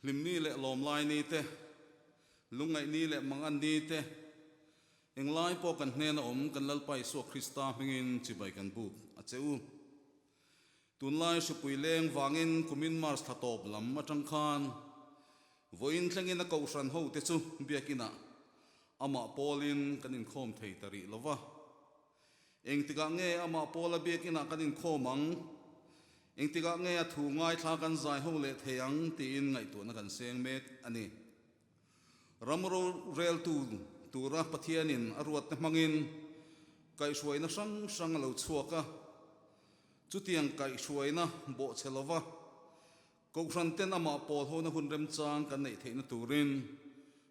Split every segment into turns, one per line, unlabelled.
Hlimni leh lawmlai ni te, lungngaih ni leh mangan ni te, englai pawh kan hnena awm kan Lalpa Isua Krista hmingin chibai kan buk a che u. Tunlai hripui leng vangin kumin March thla tawp lam atang khan vawiin thlengin a kohhran ho te chu biakinah amah pawlin kan inkhawm thei ta rih lova. Engtikah nge amah Paula biakinah kan inkhawm ang? Engtikah nge a thu ngaithla kan zai ho leh thei ang? tiin ngaihtuahna kan seng mek a ni. Ram roreltu tura Pathianin a ruatte hmangin kaihhruaina hrang hrang a lo chhuak a. Chutiang kaihhruaina bawhchhe lova Kohhran ten amah pawl hona hun remchang kan neih theihna turin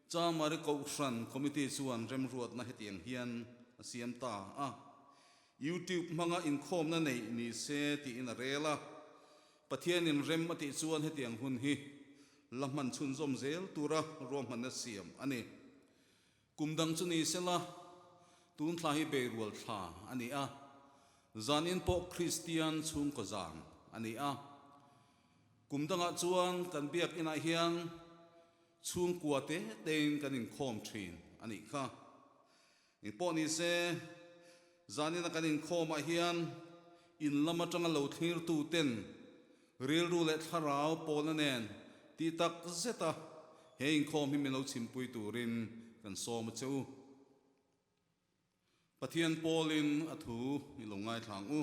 Chamari Kohhran Committee chuan remruatna hetiang hian a siam ta a, YouTube hmanga inkhawmna neih ni se tiin a rel a, Pathianin rem a tih chuan hetiang hun hi la hman chhunzawm zel tura ruahmanna siam a ni. Kum dang chu ni sela, tun thla hi beirual thla a ni a, zanin pawh Kristian chhungkaw zan a ni a. Kum dangah chuan kan biakinah hian chhungkua te tein kan inkhawm thin a nih kha. Engpawh ni se, zanina kan inkhawmah hian in lam atanga lo thlirtu ten Rilru leh thlarau pawlna nen tih tak zeta he inkhawm hi min lo chhimpui turin kan sawm a che u. Pathian pawlin a thu i lo ngaithla ang u.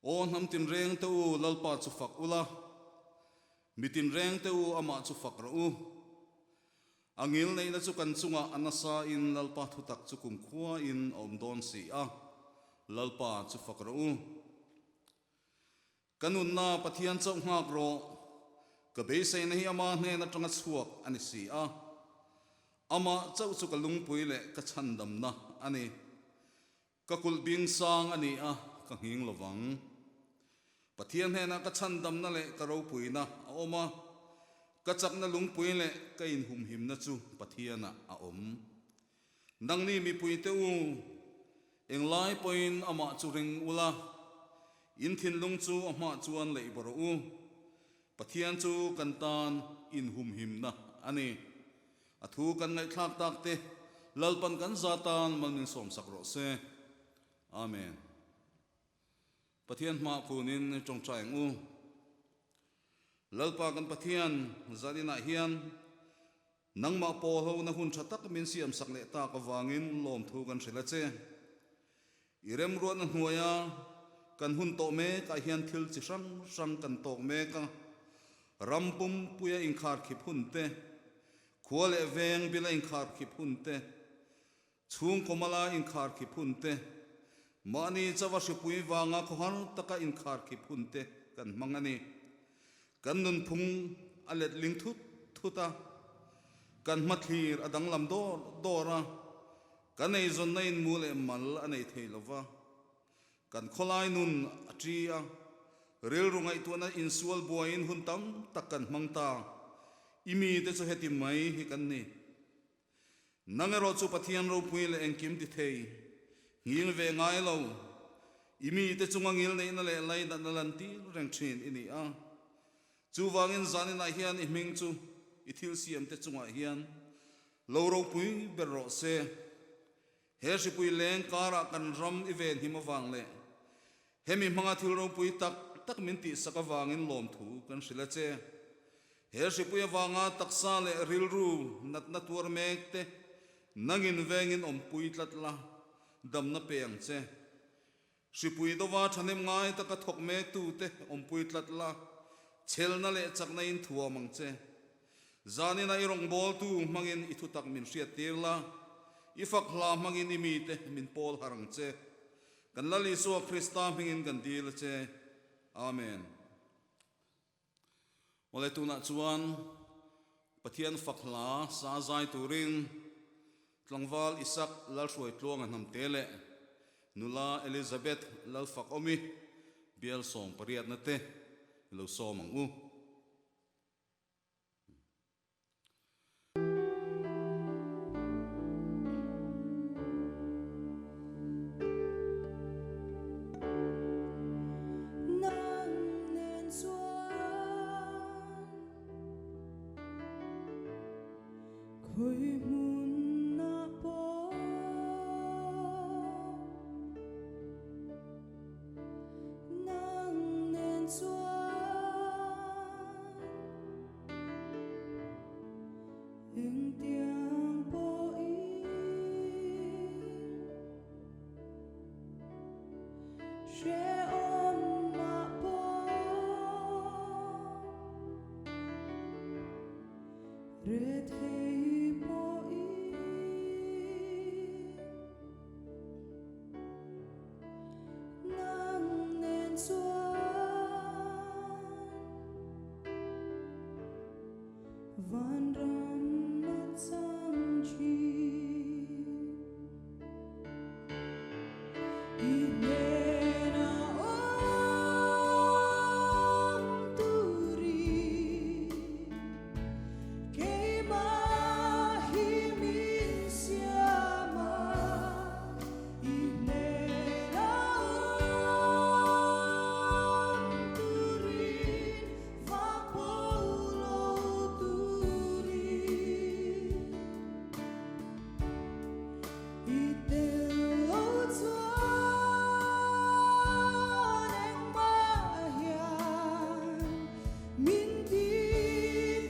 Aw hnam tinreng te u, Lalpa chu fak ula, mi tinreng te u, amah chu fak rawh u. A ngil neihna chu kan chungah a nasa in Lalpa thutak chu kumkhuain a awm dawn si a, Lalpa chu fak rawh u. Ka nunna Pathian chauh nghak rawh, ka beiseina hi ama hnen atanga chhuak a ni si a. Amah chauh chu ka lungpui leh ka chhandamna a ni. Ka kulh bing sang a ni a, ka nghing lovang. Pathian hnenah ka chhandamna leh ka ropuina a awm a, ka chakna lungpui leh ka inhumhimna chu Pathianah a awm. Nangni mipuite u, englai pawhin amah chu ring ula, in thinlung chu a hmah chuan leih bawrh u. Pathian chu kan tan inhumhimna a ni. A thu kan ngaihthlak tak te Lalpan kan za tan mal min sawmsak rawh se. Amen. Pathian hmah khunin tawngtai ang u. Lalpa kan Pathian, zaninah hian Nangmah pawl ho na hun tha tak min siam sak leh tak avangin lawmthu kan hrilh a che. I remruatna hnuaia kan hun tawh mekah hian thil chi hrang hrang kan tawk mek a, ram pumpuia inkharkhip hun te, khua leh veng bila inkharkhip hun te, chhungkaw mala inkharkhip hun te, mahni chauha hripui vanga khawhar taka inkharkhip hun te kan hmang a ni. Kan nunphung a letling thut thut a, kan hmathlir a danglam dawr dawr a, kan eizawnna in mu leh mal a nei thei lo va, kan khawlai nun a ṭi a, rilru ngaihtuahna insual buaiin hun tam tak kan hmang ta. I mite chu heti mai hi kan ni. Nang erawh chu Pathian ropui leh engkim ti thei, nghil ve ngai lo, i mite chunga ngil neihna leh lainatna lantir reng thin i ni a. Chuvangin zaninah hian i hming chu i thil siamte chungah hian lo ropui ber rawh se. He hripui leng karah kan ram i venhim avang leh hemi hmanga thil ropui tak tak min tihsak avangin lawmthu kan hrilh a che. He hripui avanga taksa leh rilru natna tuar mek te nangin vengin awmpui tlat la, damna pe ang che. Hripui dova thahnem ngai taka thawk mektu te awmpui tlat la, chhelna leh chakna in thuam ang che. Zanina i rawngbawltu hmangin i thutak min hriattir la, i fak hla hmangin i mite min pawl harh ang che. Kan Lal Isua Krista hmingin kan dil a che. Amen. Awle tunah chuan Pathian fak hla sa zai turin tlangval Isak Lalhruaitluanga hnamte leh nula Elizabeth Lalfakawmi bial sawm pariatna te i lo sawm ang u.
Nang nen chuan. Khawi hmunah pawh nang nen chuan engtiang pawhin hrehawm mah pawh. Rethei pawhin nang nen chuan vanram a chang thin. I hnena awm turin keimah hi min siam a, i hnena awm turin vak bo lo turin. I tel lo chuan engmah hian min ti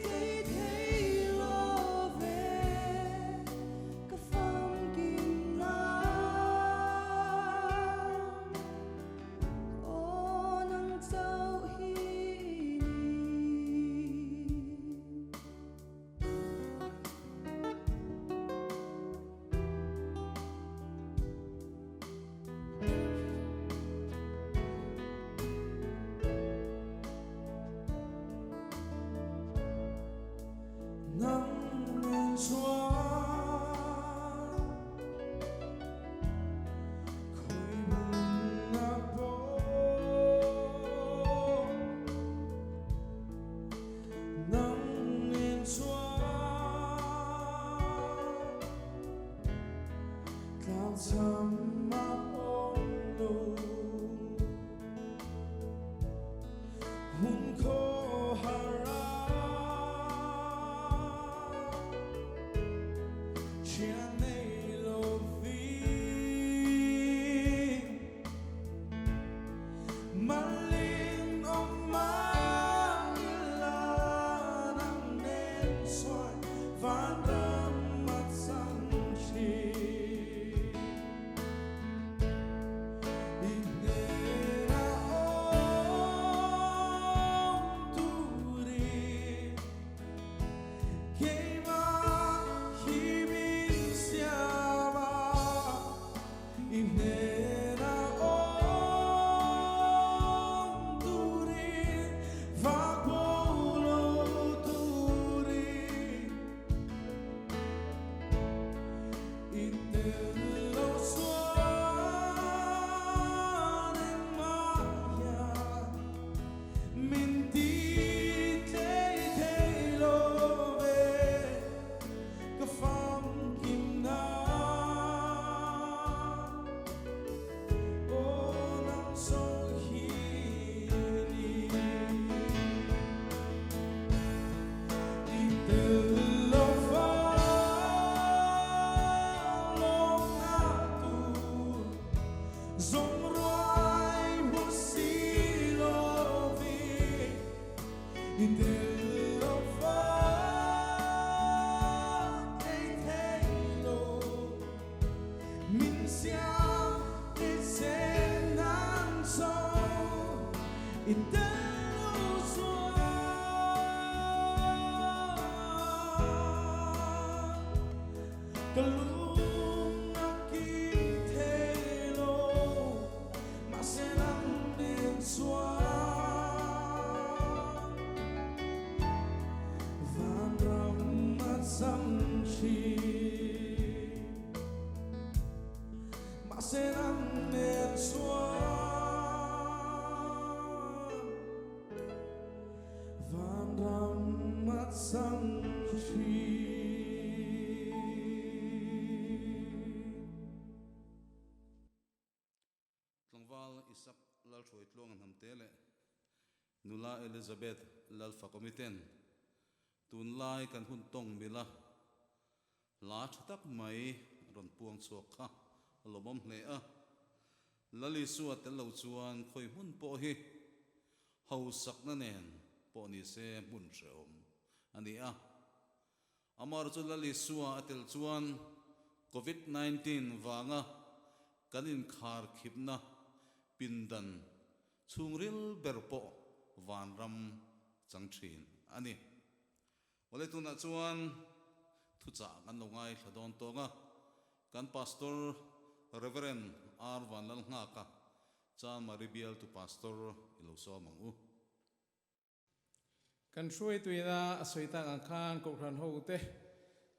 thei thei lo ve ka famkim nan aw nang chauh hi ni.
Nang nen chuan khawi hmunah pawh Nang nen chuan tlangcham a awm lo. Hun khawhar a thian nei lovin. Malin awm ila nang nen chuan vanram a chang thin. I hnena awm turin keimah hi min siam a. I hnena awm turin vak bo lo turin i tel lo chuan engmah hian min ti tlei thei lo ve. Ka famkim nan aw nang chauh hi ni. I tel lo va lawmna tur zawng ruai hmu si lovin. I tel lo va ei thei lo min siam i chen nan cho i tel lo chuan ka lung a kim thei lo mahse nang nen chuan vanram a chang thin. Mahse nang nen chuan vanram a chang thin.
Tlangval Isak Lalhruaitluang Hnamte leh Nula Elizabeth Lalfakawmiten tunlai kan hun tawng mila. Hla tha tak mai rawn puang chhuak kha a lawmawm hle a. Lal Isua tel lo chuan khawi hmun pawh hi hausakna nen pawh ni se hmun hrehawm a ni a. Amaherawhchu chu Lal Isua a tel chuan Covid 19 vanga kan inkhar khipna pindan chhungril ber pawh vanram chang thin a ni. Awle tunah chuan thuchah kan lo ngaithla dawn tawng a, kan Pastor Rev. R. Vanlalnghaka Chanmari bialtu Pastor i lo sawm ang u.
Kan hruaituina a sawi tak ang khan Kohhran hote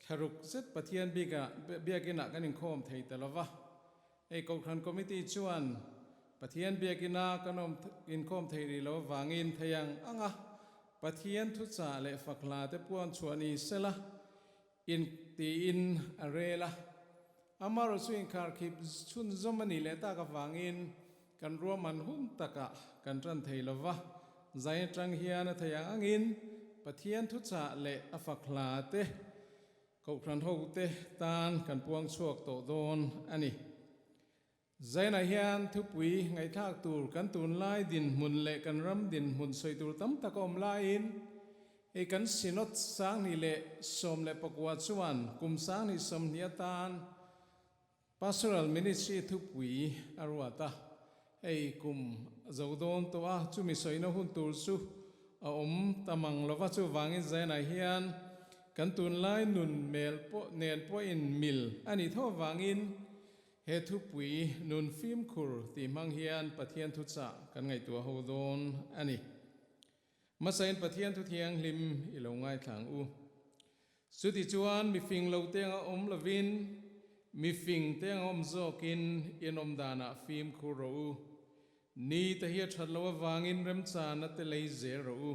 thlaruk zet Pathian bikah biakinah kan inkhawm thei ta lova. Hei Kohhran Committee chuan Pathian biakina kan awm inkhawm thei rih lo avangin thei ang ang a, Pathian thuchah leh fakhla te puan chhuah ni sela in tiin a rel a. Amaherawhchu chu inkharkhip chhunzawm a nih leh tak avangin kan ruahman hun takah kan tan thei lova, zai atang hian a thei ang angin Pathian thuchah leh a fakhla te Kohhran hote tan kan puang chhuak tawh dawn a ni. Zainah hian thupui ngaihthlak tur kan tunlai dinhmun leh kan ram dinhmun sawi tur tam tak a awm laiin hei kan Synod 2019 chuan kum 2020 atan Pastoral Ministry thupui a ruat a, hei kum a zo dawn tawh a, chumi sawina hun tur chu a awm ta mang lova, chuvangin Zainah hian kan tunlai nun mel pawh nen pawhin mil a nih tho avangin he thupui nun fimkhur tih hmang hian Pathian thuchah kan ngaihtuah ho dawn a ni. Hmasain Pathian thu thianghlim i lo ngaithla ang u. Chutichuan mifing lo te anga awm lovin, mifing te anga awm zawkin inawm danah fimkhur rawh u. Ni te hi a that loh avangin remchana te lei zel rawh u.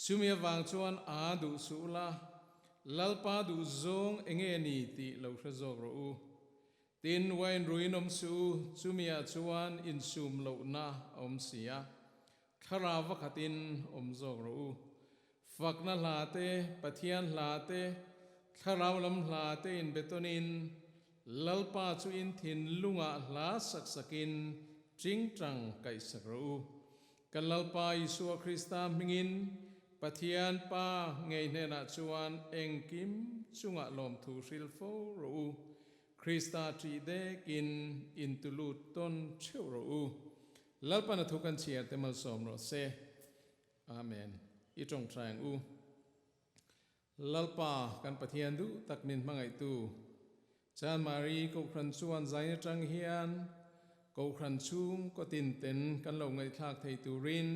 Chumi avang chuan aa duh suh ula, Lalpa duh zawng enge ni tih lo hre zawk rawh u. Tin, wine ruin awm suh u, chumiah chuan insum lohna a awm si a, thlarau vakhatin awm zawk rawh u. Fakna hla te, Pathian hla te, thlarau lam hla te inbetawnin, Lalpa chu in thinlungah hla sak sakin tingtang kaihsak rawh u. Kan Lalpa Isua Krista hmingin Pathian Pa ngei hnenah chuan engkim chungah lawmthu hril fo rawh u. Krista ṭih dekin intulut tawn ṭheuh rawh u. Lalpan a thu kan chhiar te malsawm rawh se. Amen. I ṭawngṭai ang u. Lalpa kan Pathian duh tak min hmangaihtu Chanmari Kohhran chuan zain aṭang hian Kohhran chhung kawtin ten kan lo ngaihthlak thei turin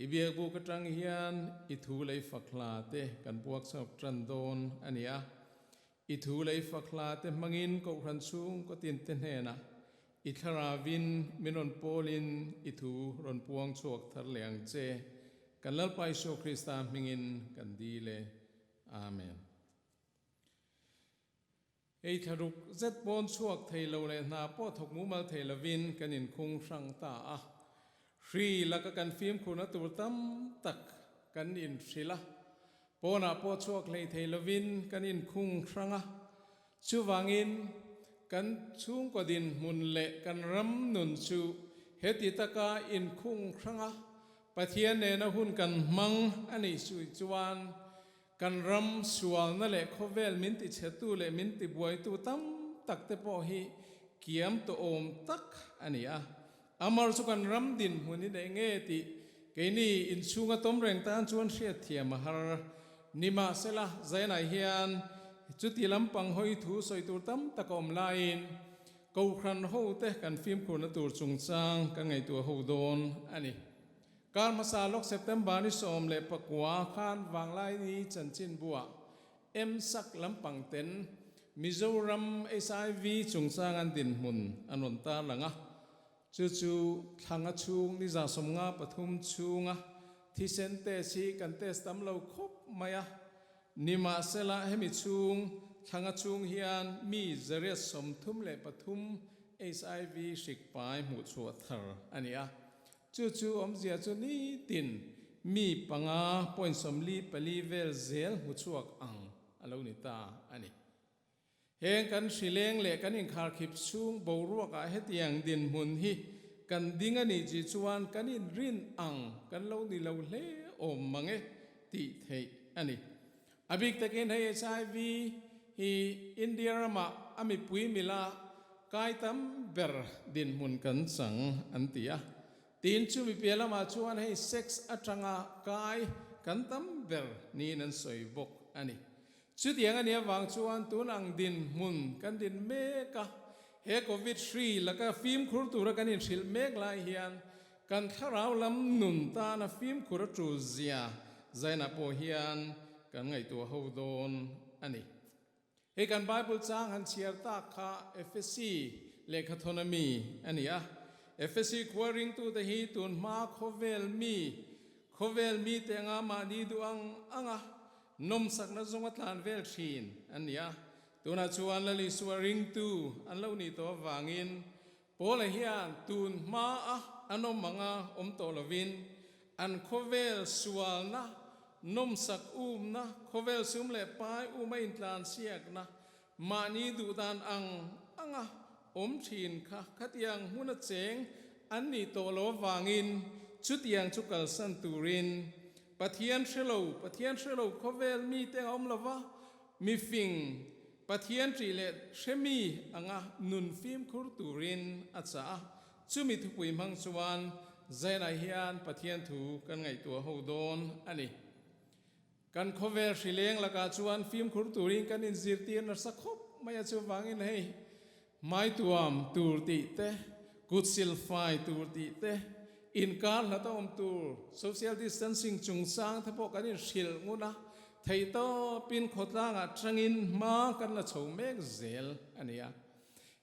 i biakbuk aṭang hian i thu lei fak hla te kan puak chhuak ṭan dawn a ni a. I thu lei fak hla te hmangin Kohhran chhung kawtin te hnenah i thlaravin min rawn pawlin i thu rawn puang chhuak thar leh ang che. Kan Lalpa Isua Krista hmingin kan dil e. Amen. Ei thlaruk zet pawn chhuak thei lo leh hna pawh thawk mumal thei lovin kan inkhung hrang ta a. Hri laka kan fimkhurna tur tam tak kan inhrilh a. Pawnah pawh chhuak hlei thei lovin kan inkhung hrang a. Chuvangin kan chhungkaw dinhmun leh kan ram nun chu heti taka inkhung hrang a, Pathian nena hun kan hmang a nih sui chuan Kan ram sualna leh khawvel min tichhetu leh min tibuaitu tam tak te pawh hi kiam tawhawm tak a ni a. Amar chu kan ram dinhmun hi neih nge tih keini inchhunga tawm reng tan chuan hriatthiam a har. Nimahsela, Zainai hian chuti lampang hawi thu sawi tur tam tak a awm laiin Kohhran hote kan fimkhurna tur chungchang kan ngaihtuah ho dawn a ni. Kar hmasa lawk September ni 19 khan Vanglaini chanchinbuah MSAC lampang ten Mizoram HIV chungchang an dinhmun an rawn tarlang a, chu chu thlanga chhung ni 53 chhunga thisen test hi kan test tam lo khawp mai a, nimahsela hemi chhung thlanga chhung hian mi 133 HIV hrik pai hmuhchhuah thar a ni a. Chu chu awmzia chu nitin mi panga point 44 vel zel hmu chhuak ang a lo ni ta a ni. Heng kan hrileng leh kan inkharkhip chhung boruakah hetiang dinhmun hi kan ding a nih chi chuan kan inrin ang kan lo ni lo hle awm mang e tih theih a ni. A bik takin hei HIV hi India ramah a mipui mila kai tam ber dinhmun kan chang an ti a. Tin, chumi piah lamah chuan hei sex atanga kai kan tam ber niin an sawi bawk a ni. Chutiang a nih avang chuan tun ang dinhmun kan din mek a, he Covid hri laka fimkhur tura kan inhrilh mek lai hian kan thlarau lam nun tana fimkhur a tul zia zainah pawh hian kan ngaihtuah ho dawn a ni. Hei kan Bible chang han chhiar tak kha Efesi lehkhathawn a mi a ni a. Efesi khua ringtute hi tun hma khawvel mi, khawvel mite anga mahni duh ang anga Nawmsakna zawnga tlan vel thin an ni a, tunah chuan Lal Isua ringtu an lo nih tawh avangin Paula hian tun hmaa an awm anga awm tawh lovin an khawvel sualna, nawmsak umna, khawvel sum leh pai uma intlansiakna, mahni duhdan ang anga awm thin kha khatiang hmuna cheng an nih tawh lo avangin chutiang chu kalsan turin Pathian hre lo, Pathian hre lo khawvel mite a awm lova, mifing, Pathian ṭih leh hre mi anga nun fimkhur turin a chah a. Chumi thupui hmang chuan Zainah hian Pathian thu kan ngaihtuah ho dawn a ni. Kan khawvel hrileng lakah chuan fimkhur turin kan inzirtir nasa khawp mai a, chuvangin hei Hmaituam tur tih te, kut silfai tur tih te, inkar hlat a awm tur, social distancing chungchang te pawh kan inhrilh ngun a, theihtawpin khawtlangah tangin hma kan la chho mek zel a ni a.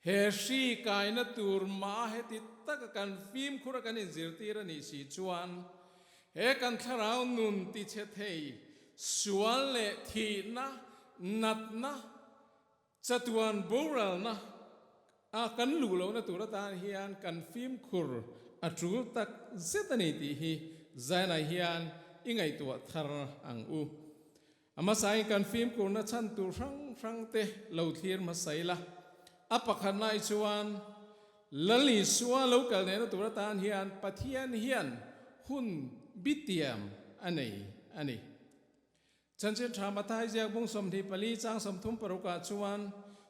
He hri kaina tur mah heti taka kan fimkhur a kan inzirtir a nih si chuan he kan thlarau nun tichhe thei sual leh thihna, natna, Chatuan boralna a kan luh lohna tur atan hian kan fimkhur a tul tak zet a ni tih hi Zainai hian i ngaihtuah thar ang u. A hmasain kan fimkhurna chhan tur hrang hrang te lo thlir hmasa ila. A pakhatna i chuan Lal Isua lo kal nehna tur atan hian Pathian hian hun bitiam a nei a ni. Chanchin Tha Mathai ziak bung 24 chang 36 ah chuan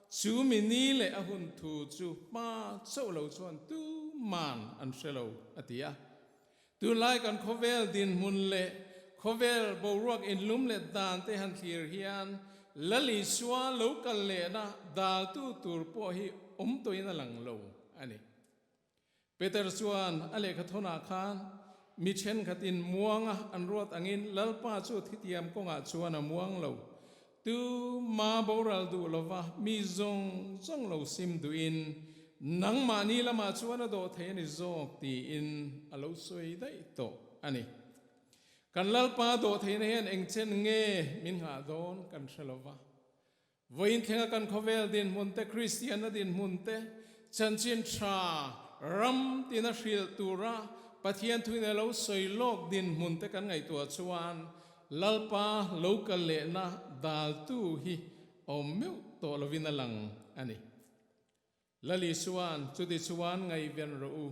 chu mi ni leh a hun thu chu hma chauh lo chuan tuman an hre lo a ti a. Tunlai kan khawvel dinhmun leh khawvel boruak inlum leh dan te han thlir hian Lal Isua lo kal lehna daltu tur pawh hi awm tawhin a lang lo a ni. Peter chuan a lehkha thawnah khan mi thenkhatin muanga an ruat angin Lalpa chu thitiam kawngah chuan a muang lo. Tu ma boral duh lova mi zawng zawng lo sim duhin nangmahni lamah chuan a dawh thei a ni zawk tiin a lo sawi daih tawh a ni. Kan Lalpa dawh theihna hian engchen nge min nghah dawn kan hre lova. Vawiin thlenga kan khawvel dinhmun te, Kristianna dinhmun te, chanchin tha ram tina hrilh tura Pathian thuin a lo sawi lawk dinhmun te kan ngaihtuah chuan Lalpa lo kal lehna daltu hi awm meuh tawh lovin a lang a ni. Lal Isua'n, Chuti chuan ngaihven rawh u.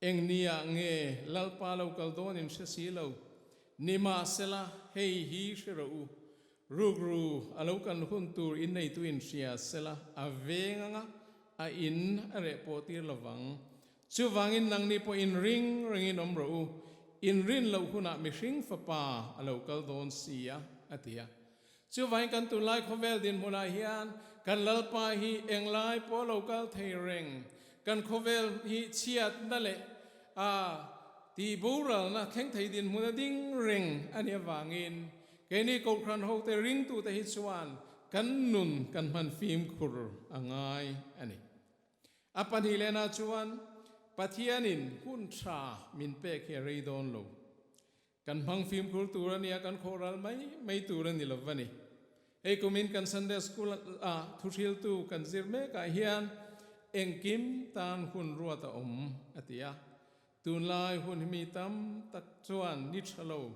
Eng niah nge Lalpa lo kal dawn in hre si lo. Nimahsela, hei hi hre rawh u. Rukru a lo kal hun tur in neitu in hria sela, a veng anga a in a reh pawh tir lovang. Chuvangin nangni pawh in ring rengin awm rawh u. In rin loh hunah mihring fapa a lo kal dawn si a, a ti a. Chuvangin kan tunlai khawvel dinhmunah hian kan Lalpa hi englai pawh lo kal thei reng, kan khawvel hi chhiatna leh a tih boralna thleng thei dinhmun a ding reng a nih avangin keini Kohhran hote ringtute hi chuan kan nun kan hman fimkhur a ngai a ni. A pahnihlenah chuan Pathianin hun tha min pek hi a rei dawn lo. Kan hmang fimkhur tur a nia, kan khawh ral mai mai tur a ni lo va ni. Hei kumin kan Sunday School ah thuhriltu kan zir mekah hian engkim tan hun ruat a awm a ti a. Tunlai hun hi mi tam tak chuan ni tha lo,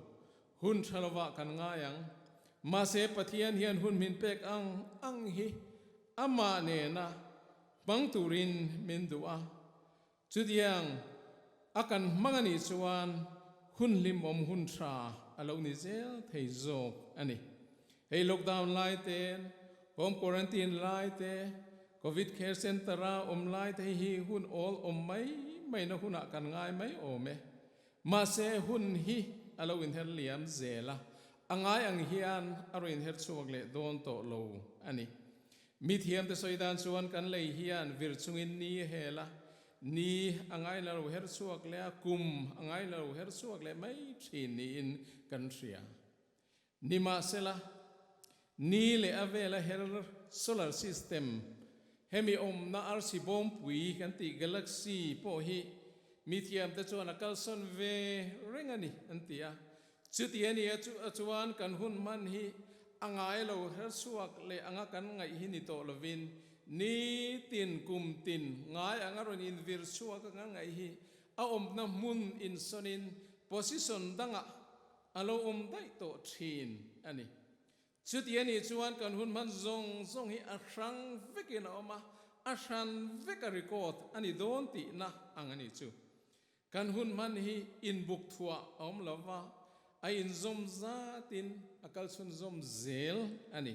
hun tha lovah kan ngai ang. Mahse Pathian hian hun min pek ang ang hi. Amah nena hmang turin min duh a, chutiang a kan hmang a nih chuan hun hlimawm hun tha a lo ni zel thei zawk a ni. Hei lockdown lai te, home quarantine lai te, Covid care centre a awm lai te hi hun awl awm mai maina hunah kan ngai mai awm e. Mahse hun hi a lo inher liam zel a, a ngai ang hian a rawn inher chhuak leh dawn tawh lo a ni. Mi thiamte sawi dan chuan kan lei hian vir chungin ni a hel a, ni a ngai la lo her chhuak leh a, kum a ngai la lo her chhuak leh mai thin niin kan hria. Nimahsela, ni leh a vela her solar system, hemi awmna arsi bawmpui kan tih galaxy pawh hi mi thiamte chuan a kalsawn ve reng a ni an ti a. Chuti a nia chu chuan kan hun hman hi a ngai lo her chhuak leh anga kan ngaih hi ni tawh lovin nitin kum tin ngai anga rawn invir chhuak a kan ngaih hi a awmna hmun insawnin position dangah A lo awm daih tawh thin a ni. Chuti a nih chuan kan hun hman zawng zawng hi a hrang vekin a awm a, a hran vek a record a ni dawn tihna ang a ni chu. Kan hun hman hi inbuk thuah a awm lo va, a inzawm zatin a kal chhunzawm zel a ni.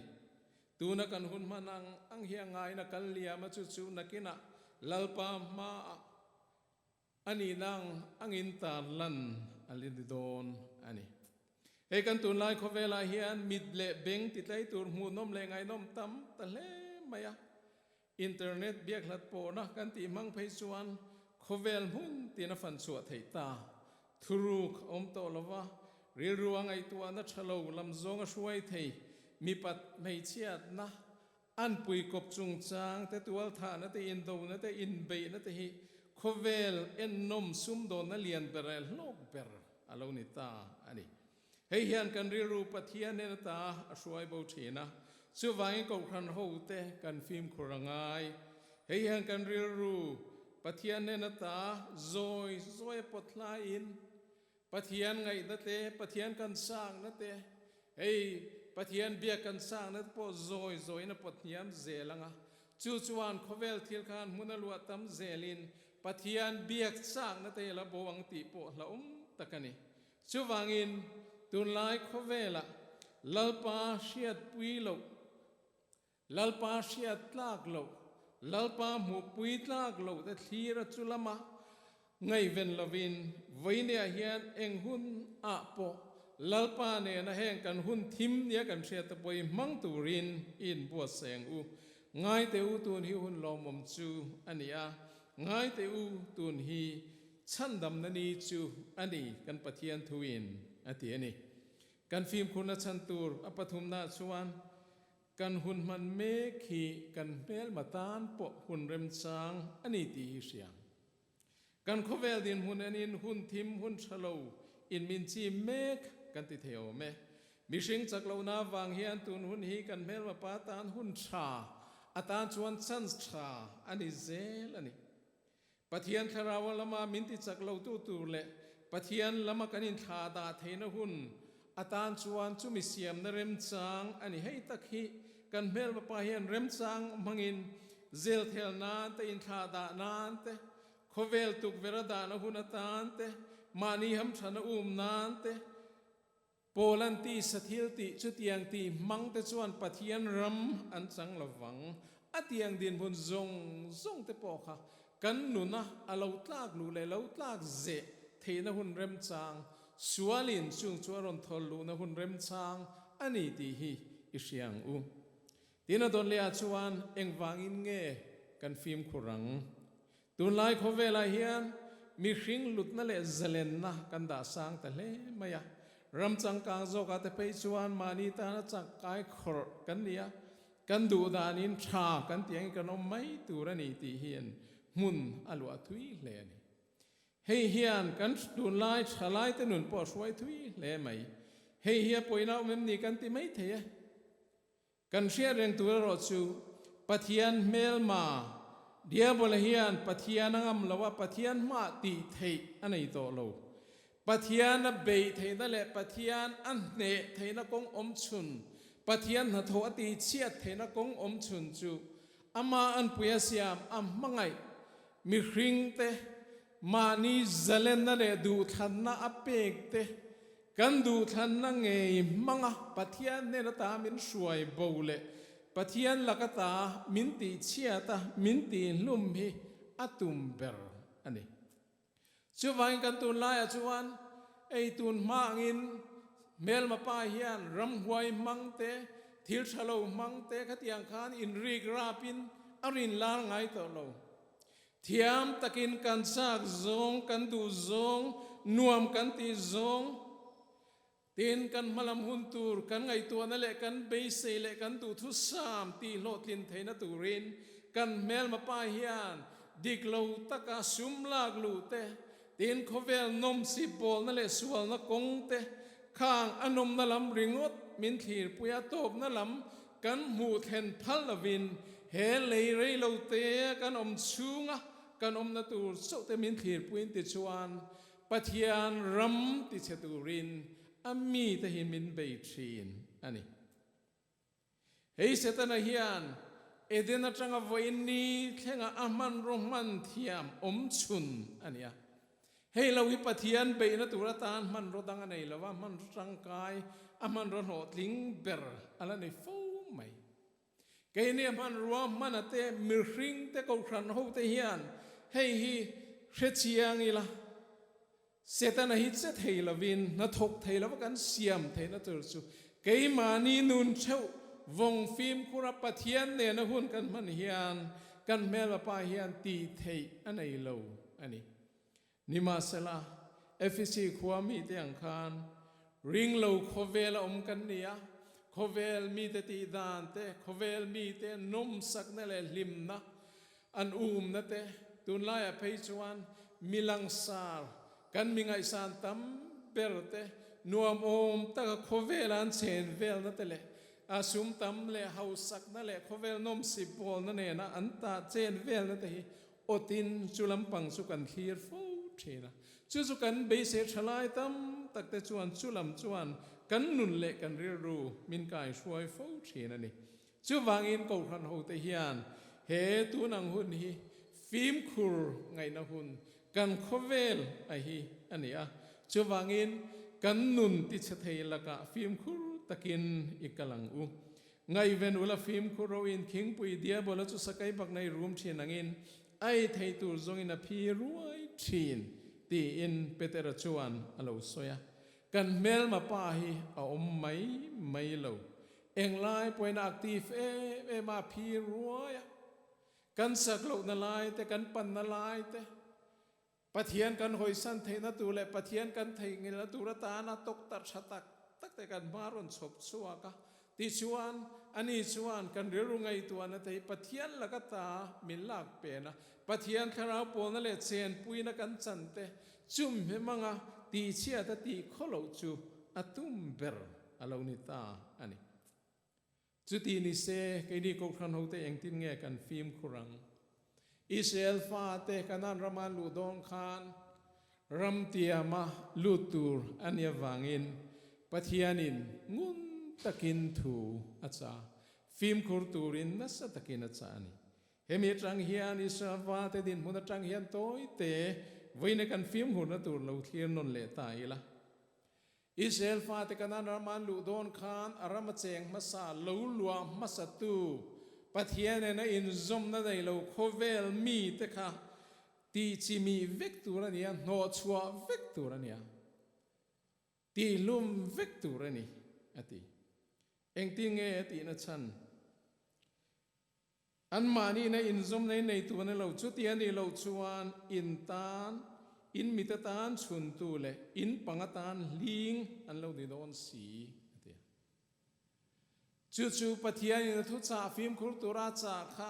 Tuna kan hun hman ang ang hi a ngaina kal liam a chu chu nakinah Lalpa hmaah A nih nang angin tar lan a li ni dawn a ni. Hei kan tunlai khawvelah hian mit leh beng titlai tur hmuhnawm leh ngaihnawm tam ta hle mai a. Internet biakhlat pawhna kan tih hmang phei chuan khawvel hmun tiin a fan chhuah theih ta. Thuruk a awm tawh lo va, rilru a ngaihtuahna tha lo lam zawng a hruai thei mipat hmeichhiatna An puikawp chungchang te, tualthahna te, indona te, inbeihna te hi khawvel ennawm sumdawnna lian ber leh hlawk ber a lo ni ta a ni. Hei hian kan rilru Pathian nen ata a hruai bo thin a, chuvangin Kohhran hote kan fimkhur a ngai. Hei hian kan rilru Pathian nen ata zawi zawi a pawt hlaiin Pathian ngaihna te, Pathian kan sangna te, hei Pathian biak kan sangna te pawh zawi zawiin a pawt hniam zel ang a. Chu chuan khawvel thil khan hmun a luah tam zelin Pathian biak chakna te hi a la bo ang tih pawh hlauhawm tak a ni. Chuvangin tunlai khawvelah Lalpa hriatpui loh, Lalpa hriat tlak loh, Lalpa hmuhpui tlak loh te thlir a chu lama ngaihven lovin vawineah hian eng hun ah pawh Lalpa nena heng kan hun thim nia kan hriat te pawh hi hmang turin i inbuatsaih ang u. Ngai teh u tun hi hun lawmawm chu a ni a, ngai teh u tun hi chhandamna ni chu a ni kan Pathian thuin a ti a ni. Kan fimkhurna chhan tur a pathumnaah chuan Kan hun hman mek hi kan hmelma tan pawh hun remchang a ni tih hi hria. Kan khawvel dinhmun enin hun thim hun tha lo in min chim mek kan ti thei awm e. Mihring chak lohna avang hian tun hun hi kan hmelma pa tan hun tha a tan chuan chance tha a ni zel a ni. Pathian Thlarau lama min ti chak lo tu tur leh Pathian lama kan inthla dah theihna hun atan chuan chumi siamna remchang a ni. Hei tak hi kan hmelmapa hian remchang hmangin zelthel nan te, inthla dah nan te, khawvel tukverh a dahna hun atan te, mahni hamthana um nan te, Paul-an tisa thil tih chutiang tih hmang te chuan Pathian ram an chang lo vang. A tiang dinhmun zawng zawng te pawh kha kan nuna a lo tlak luh leh lo tlak zeh theihna hun remchang, sualin chung chu a rawn thawl luhna hun remchang a ni tih hi i hria ang u. Tin a dawn lehah chuan engvangin nge kan fimkhur ang? Tunlai khawvelah hian mihring lutna leh zalenna kan dah sang ta hle mai a. Ram changkang zawkah te phei chuan mahni tana chak kai khawrh kan ni a, kan duh danin tha kan tih angin kan awm mai tur a ni tih hian hmun a luah thui hle a ni. Hei hian kan tunlai thalaite nun pawh a hruai thui hle mai. Hei hi a pawina awm em ni kan ti mai thei e. Kan hriat reng tur erawh chu Pathian hmelma Diabola hian Pathian a ngam lo a, Pathian hmah tih theih a nei tawh lo. Pathian a beih theihna leh Pathian a hneh theihna kawng awm chhun, Pathian hnathawh a tihchhiat theihna kawng awm chhun chu Ama anpui a siam a hmangaih mihringte mahni zalenna leh duhthlanna a pek te, kan duhthlanna ngei hmanga Pathian hnen ata min hruai bo leh Pathian lak ata min tihchhiat a min tihhlum hi a tum ber a ni. Chuvangin kan tunlaiah chuan ei tun hma angin hmelma pa hian ramhuai hmang te, thil tha lo hmang te khatiang khan inrik rapin a rin lar ngai tawh lo. Thiam takin kan chak zawng, kan duh zawng, nuam kan tih zawng, Tin, kan hmalam hun tur, kan ngaihtuahna leh kan beisei leh kan duhthusam tih hlawhtlin theihna turin kan hmelma pa hian dik lo taka sum lak luh te, tin khawvel nawmsip bawlna leh sualna kawng te khang a nawmna lam ringawt min thlirpui a tawpna lam kan hmuh thlen phal lovin he lei rei lo te kan awm chhunga kan awmna tur chauh te min thlirpuiin tichuan Pathian ram tichhe turin a mite hi min bei thin a ni. Hei Setana hian Eden atanga vawiin ni thlenga a hmanraw hman thiam awm chhun a ni a. Hei lo hi Pathian beihna tur atan hmanraw dang a nei lo a, hmanraw tangkai a hmanraw hlawhtling ber a la ni fo mai. Keini hmanrua hmana te mihring te kohhran ho te hian hei hi hre chiang ila, Setana hi che thei lovin hnathawk thei lova kan siam theihna tur chu keimahni nun theuh vawng fimkhura Pathian nena hun kan hman hian kan hmelmapa hian tih theih a nei lo a ni. Nimahsela, Efesi khua mite ang khan ring lo khawvela awm kan ni a, khawvel mite tih dan te, khawvel mite nawmsakna leh hlimna an umna te, tunlaiah phei chuan mi langsar kan mi ngaihsan tam ber te, nuamawm taka khawvela an chen velna te leh a sum tam leh hausakna leh khawvel nawmsip bawlna nena an tah chen velna te hi Awtin chu lampang chu kan thlir fo thin a, chu chu kan beisei tha lai tam tak te chuan chu lam chuan kan nun leh kan rilru min kai hruai fo thin a ni. Chuvangin Kohhran hote hian he tun ang hun hi fimkhur ngaihna hun kan khawvel a hi a ni a, chuvangin kan nun tichhe thei lakah fimkhur takin i kal ang u. Ngaihven ula fimkhur ro in khingpui diabola chu sakai bak nei rum thin angin ai thei tur zawngin a phi ruai thin tiin Petera chuan a lo sawi a. Kan hmelma pa hi a awm mai mai lo. Englai pawhin a active em em a, a phi ruai a. Kan sak lohna lai te, kan panna lai te, Pathian kan hawisan theihna tur leh Pathian kan theihnghilhna tur atana tawktarh tha tak tak te kan hma rawn chhawp chhuak a. Tichuan, ani chuan kan rilru ngaihtuahna te hi Pathian laka ta min lak pen a, Pathian thlarau pawlna leh chenpuina kan chan te chum hmemanga tihchhiat a tih khaw loh chu a tum ber a lo ni ta a ni. Chuti ni se, keini Kohhran hote engtin nge kan fimkhur ang? Israel fate Kanaan rama an luh dawn khan ram tiama lut tur a nih avangin Pathianin ngun takin thu a chah, fimkhur turin nasa takin a chah a ni. Hemi atang hian Israel fate dinhmun atang hian tawite vawiina kan fimkhurna tur lo thlir nawn leh ta ila. Israel fate Kanaan ram an luh dawn khan a ram a cheng hmasa lo luah hmasatu Pathian nen a inzawmna nei lo khawvel mite kha tih chimih vek tur a ni a, hnawhchhuah vek tur a ni a, tihlum vek tur a ni, a ti. Engtin nge a tihna chhan? Anmahniin a inzawm nei nei tu an lo, chuti a nih loh chuan in tan, in mit atan chhuntu leh in pang atan hling an lo ni dawn si, a ti a. Chu chu Pathianin a thuchah fimkhur tura chah kha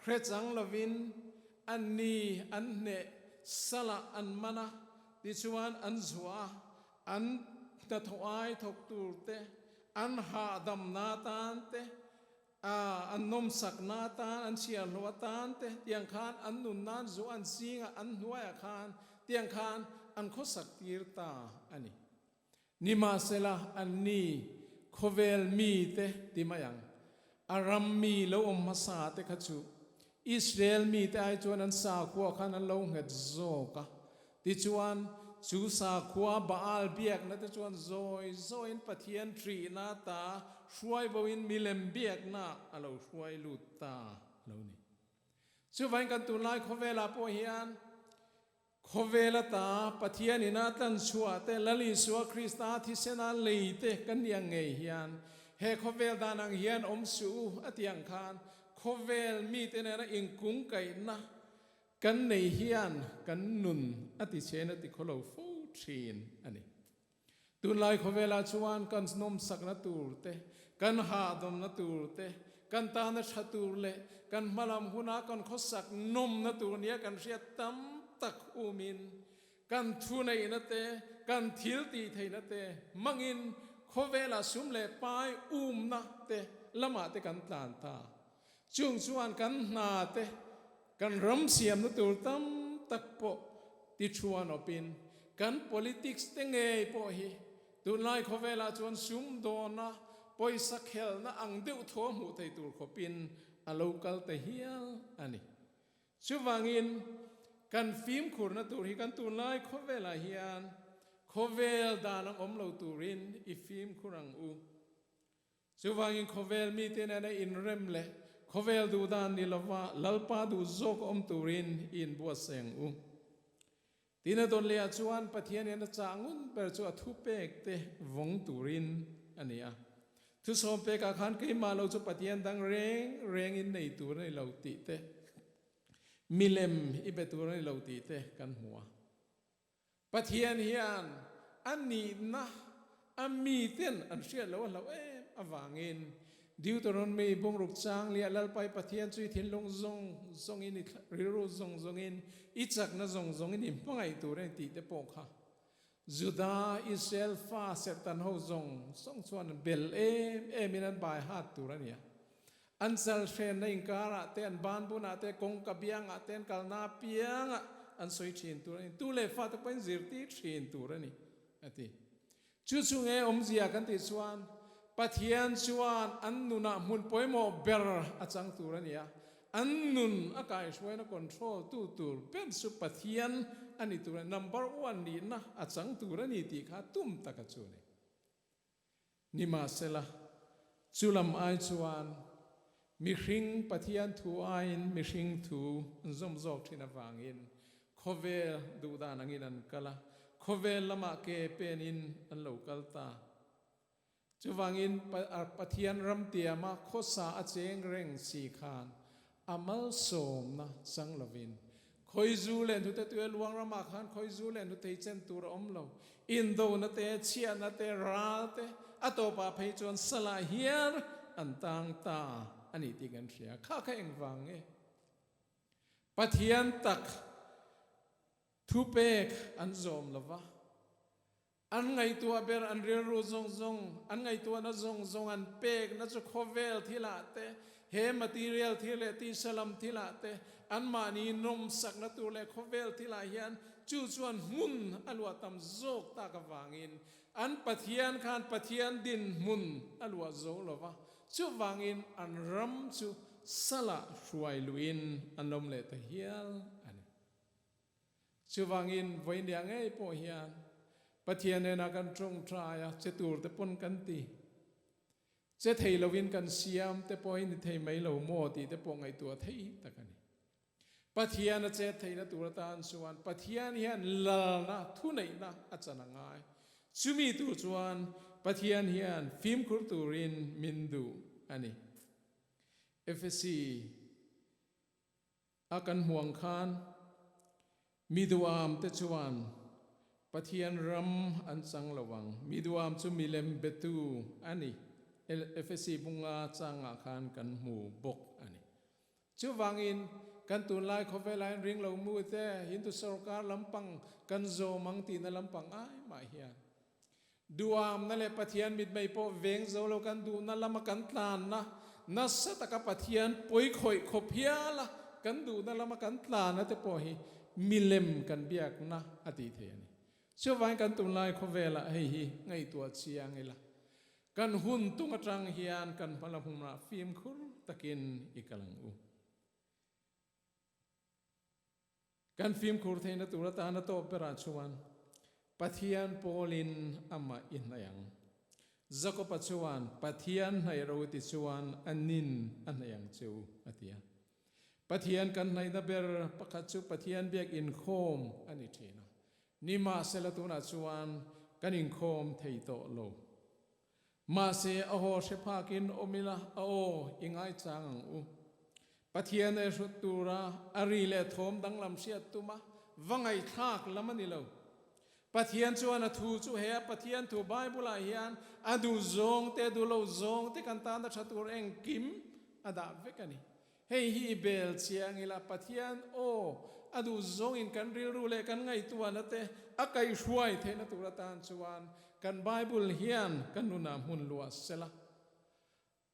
hre chang lovin anni an hneh salah an man a, tichuan an zuah a, an hnathawh ai thawk tur te, an hahdamna atan te, A, an nawmsakna atan, an chhiarhlawh atan te, tiang khan an nun nan zu an zingah an hnuaiah khan tiang khan an khawsak tir ta a ni. Nimahsela, anni khawvel mite ti mai ang, a ram mi lo awm hmasa te kha chu Israel mite ai chuan an sakhua khan an lo nghet zawk a. Tichuan, chu sakhua Baal biakna te chuan zawi zawiin Pathian ṭihna ta hruai boin milem biakna a lo hruai lut ta lo ni. Chuvain kan tunlai khawvelah pawh hian Khawvel ata Pathian ina tlanchhuah te, Lal Isua Krista thisena lei te kan nih ang ngei hian, he khawvel dan ang hian awm suh u a tih ang khan khawvel mite nena inkungkaihna kan nei hian kan nun a ti chhen a ti khawlo fo thin a ni. Tunlai khawvelah chuan kan nawmsakna tur te, kan hahdawmna tur te, kan tana tha tur leh kan hmalam huna kan khawsak nawmna tur nia kan hriat tam tak umin kan thuneihna te, kan thil tih theihna te hmangin khawvelah sum leh pai umna te lamah te kan tlan ta. Chung chuan kan hna te, kan ram siamna tur tam tak pawh ti thuan awpin kan politics te ngei pawh hi tunlai khawvelah chuan sum dawna pawisa khelna ang deuh thaw hmuh thei tur khawpin a lo kal ta hial a ni. Chuvangin kan fimkhurna tur hi kan tunlai khawvelah hian khawvel dan ang awm lo turin i fimkhur ang u. Chuvangin khawvel mite nena inrem leh khawvel duhdan ni lova Lalpa duh zawk awm turin i inbuatsaih ang u. Tina dawn lehah chuan Pathian hian a chah ngun ber chu a thupek te vawng turin a ni a. Thusawm pekah khan keimah lo chu Pathian dang reng rengin nei tur a ni lo tih te, milem i be tur a ni lo tih te kan hmu a. Pathian hian a nihna a miten an hriat loh a hlauh em avangin Deuteronomy bungruk chang liah Lalpai Pathian chu i thinlung zawng zawngin i rilru zawng zawngin i chakna zawng zawngin i hmangaih tur a ni tih te pawh kha Juda Israel fa serhtan ho zawng zawng chuan an bel em emin an bai hat tur a ni a. An chal hrenna inkarah te, an ban bunah te, kawngka biangah te, an kalna apiangah an sawi thin tur a ni. Tu leh fate pawhin zirtir thin tur a ni, a ti. Chu chu nge awmzia kan tih chuan Pathian chuan an nunah hmun pawimawh ber a chang tur a ni a, an nun a kaihhruaina control tu tur ber chu Pathian a ni tur a ni, number one nihna a chang tur a ni tih kha tum taka chu a ni. Nimahsela, chu lam ai chuan mihring Pathian thu aiin mihring thu an zawm zawk thin avangin khawvel duhdan angin an kal a, khawvel lamah ke penin an lo kal ta. Chuvangin Pathian ram tiama khawsa a cheng reng si khan A malsawmna chang lovin, Khawizu leh hnute tuia luang ramah khan khawizu leh hnutei chen tur a awm lo. Indona te, chhiahna te, ral te, a tawpah phei chuan salah hiar an tang ta a nih tih kan hria. Kha kha engvang nge? Pathian tak thupek an zawm lova. An ngaihtuah ber, an rilru zawng zawng, an ngaihtuahna zawng zawng an pekna chu khawvel thilah te, he material thil leh tisa lam thilah te, anmahni nawmsakna tur leh khawvel thilah hian chu chuan hmun a luah tam zawk tak avangin an Pathian khan Pathian dinhmun a luah zo lo va, chuvangin an ram chu salah hruai luhin an lawm leh ta hial a ni. Chuvangin vawinia ngei pawh hian Pathian hnenah kan tawngtai a, che tur te pawn kan ti. Che thei loin kan siam te pawh hi ni thei mai lo maw tih te pawh ngaihtuah thei tak a ni. Pathian a chet theihna tur atan chuan Pathian hian lalna, thuneihna a chan a ngai. Chumi tur chuan Pathian hian fimkhur turin min duh a ni. Efesi. A kan hmu ang khan mi duam te chuan Pathian ram an chang lo ang. Mi duam chu milem betu a ni. Efesi bunga changah khan kan hmu bawk a ni. Chuvangin kan tunlai khawvelah hian ring lo mu te Hindu sorkar lampang kan zawm ang tihna lampang ai mah hian Duamna leh Pathian mitmei pawh veng zo lo kan duhna lama kan tlanna, nasa taka Pathian pawi khawih khawp hiala kan duhna lama kan tlanna te pawh hi milem kan biakna a tih thei a ni. Chuvangin kan tunlai khawvelah hei hi ngaihtuah chiang ila, kan hun tung atang hian kan hmala hmunah fimkhur takin i kal ang u. Kan fimkhur theihna tur atana tawp berah chuan Pathian pawlin amah i hnaih ang. Jakob-a chuan, Pathian hnaih ro ti chuan a nin a hnaih ang che u, a ti a. Pathian kan hnaihna ber pakhat chu Pathian biak inkhawm a ni thin a. Nimahsela tunah chuan kan inkhawm thei tawh lo. Mahse, a haw hre phakin awm ila, a aw i ngaichang ang u. Pathian e hrut tura a ri leh thawm danglam hriat tuma va ngaihthlak lam a ni lo. Pathian chuan a thu chu he a Pathian thu Bible-ah hian a duh zawng te, a duh lo zawng te kan tana tha tur engkim a dah vek a ni. Hei hi i bel chiang ila Pathian aw a duh zawngin kan rilru leh kan ngaihtuahna te a kaihhruai theihna tur atan chuan kan Bible hian kan nunah hmun luah sela.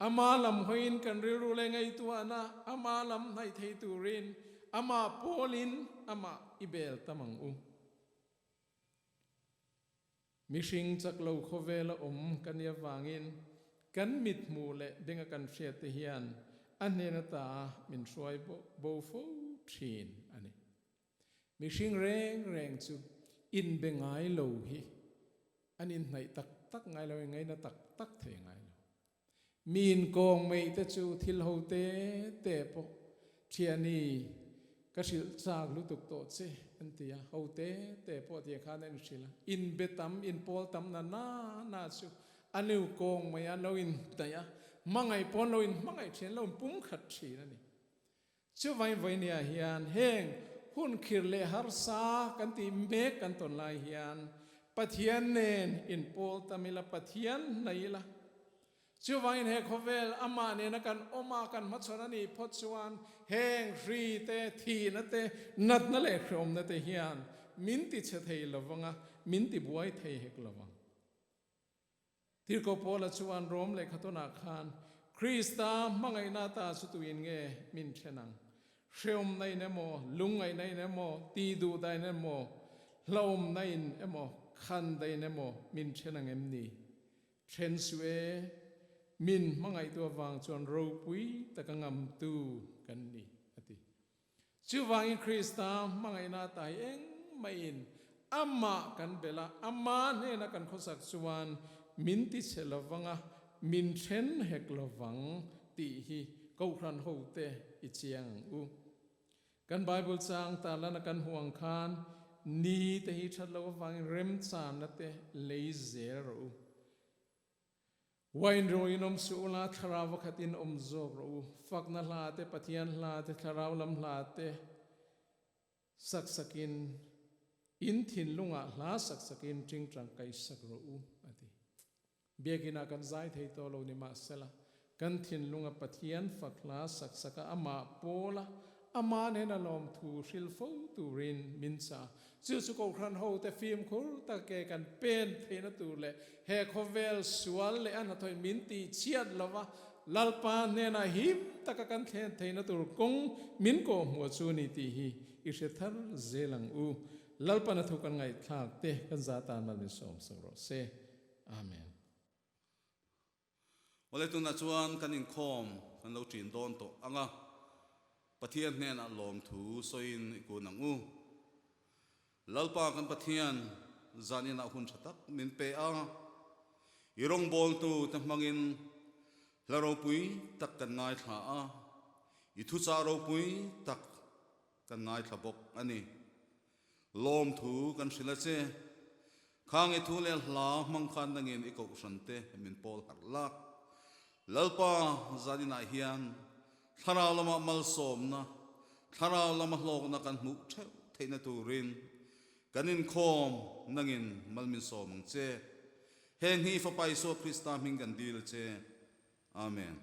Ama lam hawiin kan rilru leh ngaihtuahna ama lam hnaih thei turin amah pawlin amah i bel tam ang u. Mihring chak lo khawvela awm ka nia vangin kan mithmuh leh benga kan hriat te hian a hnen ata min hruai bo fo thin a ni. Mihring reng reng chu inbe ngai lo hi an inhnaih tak tak ngai lo, ingaina tak tak thei ngai lo. Mi inkawng mai te chu thil ho te te pawh thiani ka hrilh chak lutuk tawh che an ti a, ho te te pawh tia khan an inhrilh a, inbe tam, inpawl tam na na na chu a nu kawng mai a, lo inhnaih a, hmangaih pawn lo inhmangaih thin, lo inpumkhat thin a ni. Chuvangin vawinia hian heng hun khir leh harsa kan tih mek kan tawn lai hian Pathian nen inpawl tam ila, Pathian hnaih ila. Chuvangin he khawvel amah nena kan awm a, kan hmachhawn a nih phawt chuan heng hri te, thihna te, natna leh hreawmna te hian min ti chhe thei lovang a, min ti buai thei hek lovang. Tirhkoh Paula chuan Rom lehkhatunah khan, Krista hmangaihna ata chu tuin nge min then ang? Hreawmna in emaw, lungngaihna in emaw, ti duhdah in emaw, hlauhawmna in emaw, khandah in emaw min then ang em ni? Then suh e, min hmangaihtu avang chuan ropui taka ngamtu kan ni, a ti. Chuvangin Krista hmangaihna ata hi engmahin amah kan belh a, ama hnena kan khawsak chuan min ti chhe lovang a, min then hek lovang tih hi Kohhran hote i chiang ang u. Kan Bible chang tarlana kan hmuh ang khan ni te hi that loh avangin remchanna te lei zel rawh u. Wine ro in awm suh ula, thlarau vakhat in awm zawk rawh u. Fakna hla te, Pathian hla te, thlarau lam hla te sak sakin in thinlungah hla sak sakin tingtang kai sak rawh u, a ti. Biakinah kan zai thei tawh lo ni mahsela, kan thinlunga Pathian fak hla sak saka amah pawla Ama nen a lawmthu hril fo turin min chah. Chu chu Kohhran hote fimkhur tak ke kan pen theihna tur leh he khawvel sual leh a hnathawih min tih chhiat lova Lalpa hnenah him taka kan thlen theihna tur kawng min kawhhmuh chu ni tih hi i hre thar zel ang u. Lalpan a thu kan ngaihthlak te kan za tan mal min sawmsak rawh se. Amen.
Awle tunah chuan kan inkhawm kan lo ṭin dawn tawh ang a, Pathian hnenah lawmthu sawiin i kun ang u. Lalpa kan Pathian zaninah hun ṭha tak min pe a, i rawngbawltu te hmangin hla ropui tak kan ngaithla a, i thuchah ropui tak kan ngaithla bawk a ni. Lawmthu kan hrilh a che. Khang i thu leh hla hmang khan nangin i kohhran te min pawl harh la. Lalpa zaninah hian thlarau lamah malsawmna, thlarau lama hlawkna kan hmuh theuh theihna turin kan inkhawm nangin mal min sawm ang che. Heng hi Fapa Isua Krista hming kan dil che. Amen.